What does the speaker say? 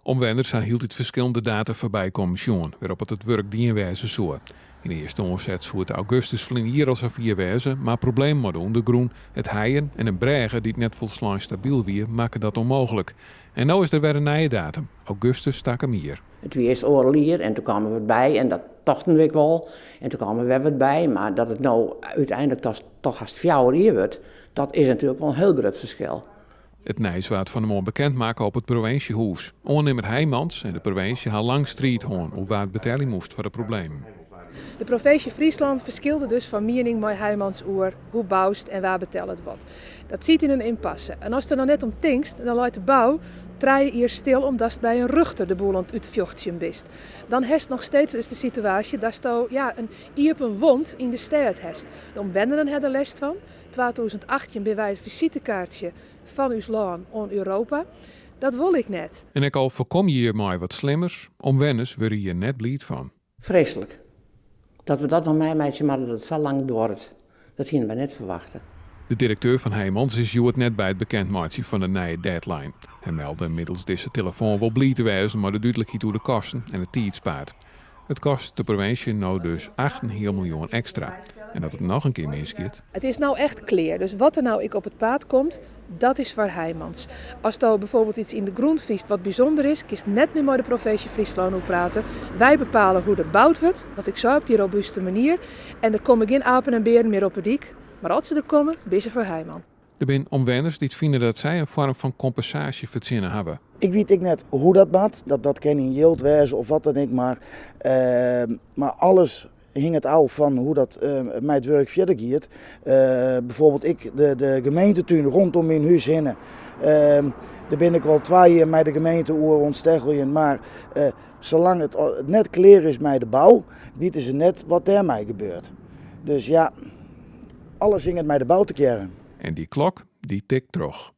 Omwenners ha hieltyd ferskillende data foarby kommen sjoen wêrop't it it wurk dien wêze soe. Yn de earste oanset soe it augustus ferline jier al safier wêze, mar problemen mei de ûndergrûn, it heien en in brêge dy't net folslein stabyl wie, makken dat ûnmooglik. En no is der wer in nije datum, augustus takom jier. It wie earst oardel jier en doe kaam der wat by en dat tochten we ek wol. En doe kaam der wer wat by, mar dat it no úteinlik toch hast 4 jier wurdt, dat is natuerlik wol in hiel grut ferskil. It nijs waard fan 'e moarn bekend makke op it provinsjehûs. Oannimmer Heijmans en de provinsje ha lang striid hân oer wa't betelje moast foar de problemen. De provinsje Fryslân ferskilde dus fan miening mei Heijmans oer hoe boust en wa betellet wat. Dat siet yn in impasse. En ast der noch net om tinkst, dan leit de bou 3 jier stil omdatst by in rjochter de boel oan it útfjochtsjen bist. Dan hast noch steeds dus de situaasje datsto ja, in iepen wond yn de stêd hast. De omwennenden ha der lêst fan. 2018 binne wy it fisitekaartsje fan ús lân oan Europa. Dat wol ik net. En ek al foarkom je hjirmei wat slimmers, omwenners wurde hjir net bliid fan. Freeslik. Dat we dat noch meimeitsje moatte dat it sa lang duorret, dat hiene wy net ferwachte. De direkteur fan Heijmans is hjoed net by it bekendmeitsjen fan de nije deadline. Hy melde middels dizze telefoan wol bliid te wêzen mei de dúdlikheid oer de kosten en it tiidspaad. It kostet de provinsje no dus 8,5 miljoen ekstra. En as it noch in kear misgiet? It is no echt klear, dus wat der no ek op it paad komt, dat is foar Heijmans. Asto bijvoorbeeld iets yn de grûn fynst wat bysûnder is, kinst net mear mei de provinsje Fryslân oer prate. Wy bepale hoe't der boud wurdt, wat ik sei op dy robuuste manier. En der komme gjin apen en bearen mear op 'e dyk, mar as se der komme, binne se foar Heijmans. Der binne omwenners dy't fine dat sy in foarm fan kompensaasje fertsjinne hawwe. Ik wit ek net hoe dat moat, dat kin yn jild wêze of wat dan ek, mar alles hinget ôf fan hoe dat mei it wurk fierder giet. Bijvoorbeeld ik, de gemeentetún rondom myn hús hinne, dêr bin ik al 2 jier mei de gemeente oer oan it steggeljen, mar salang it net klear is mei de bou, witte se net wat dêrmei gebeurt. Dus ja, alles hinget mei de bou tegearre. En dy klok, dy tikt troch.